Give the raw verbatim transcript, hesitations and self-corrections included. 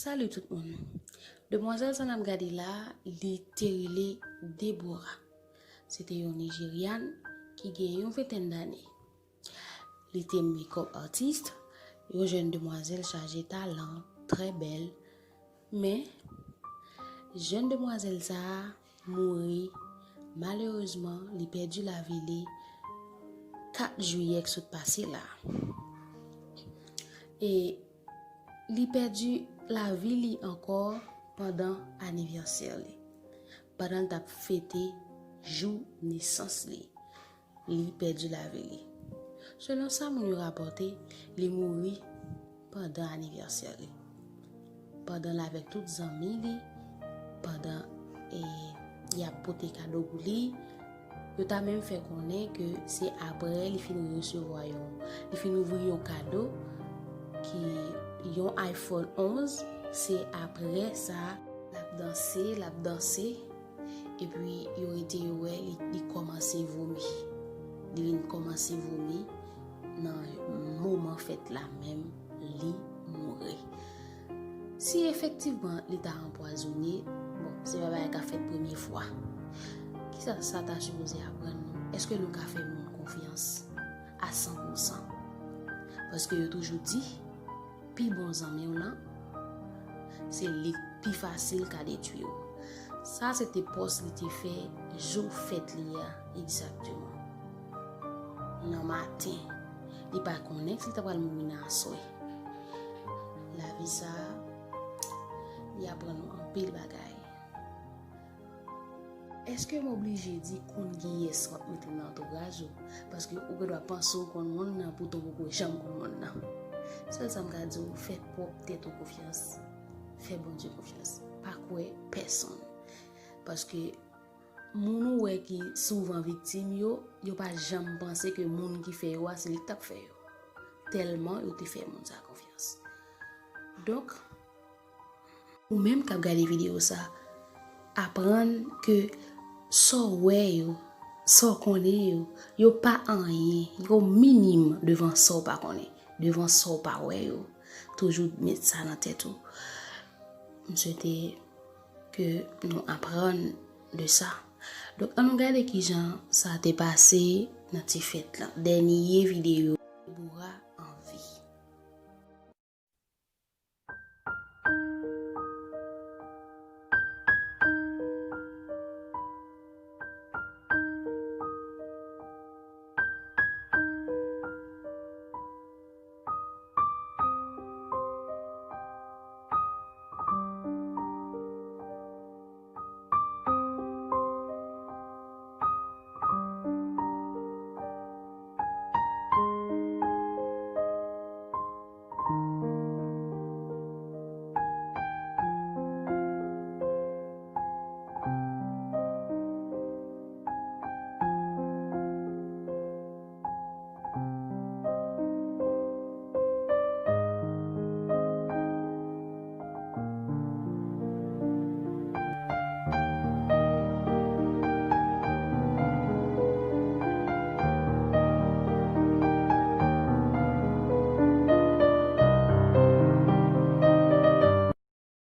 Salut tout moun. Demwazèl sa n ap gade la, li te rele Deborah. Se te yon Nijeryàn ki gen yon ventèn dane. Li te makeup artist, yon jèn demwazèl chaje talan, trè bèl. Men, jèn demwazèl sa a mouri. Malerezman, li pèdi lavi li kat jiyè k sot pase la. E li pèdi lavi li ankò pandan anivèsè li. Pandan l t ap fete jou nesans li, li pèdi lavi li. Selon sa moun yo rapòte, li mouri pandan anivèsè li. Pandan l avèk tout zanmi li, pandan, e, y ap pote kado pou li, yo ta menm fè konnen ke se apre li fin resevwa yon, li fin ouvri yon kado ki yon iPhone onz, se apre sa, l ap danse, l ap danse, epi yo rete yo wè li, li kòmanse vomi. Li vin kòmanse vomi nan moman fèt la menm, li mouri. Si efektivman li ta anpwazone, bon, se pa bagay k ap fèt premye fwa. Kisa sa ta sipoze aprann nou? Èske nou ka fè moun konfyans a san pou san? Paske yo toujou di, pi bon zanmi w lan, se li k pi fasil ka detwi w. Sa se te pòs li te fè jou fèt li a, egzakteman. Nan maten, li pa konnen si l ta pral mouri nan aswè. Lavi sa a, li aprann nou anpil bagay. Èske m oblije di konn kiyès w ap mete nan antouraj ou? Paske ou gendwa panse w konn moun nan, poutan w poko janm konn moun nan. Sèl sa m ka di w, fè pwòp tèt ou konfyans. Fè Bondye konfyans. Pa kwè pèsonn. Paske moun ou wè ki souvan viktim yo, yo pa janm panse ke moun ki fè yo a, se li k t ap fè yo. Tèlman yo te fè moun sa konfyans. Donk, ou menm k ap gade videyo sa, aprann ke sa w wè yo, sa w konnen yo, yo pa anyen, yo minim devan sa w pa konnen, devan sa w pa wè yo. Toujou met sa nan tèt ou. M swete ke nou aprann de sa. Donk, ann nou gade kijan sa te pase nan ti fèt lan. Dènye videyo Deborah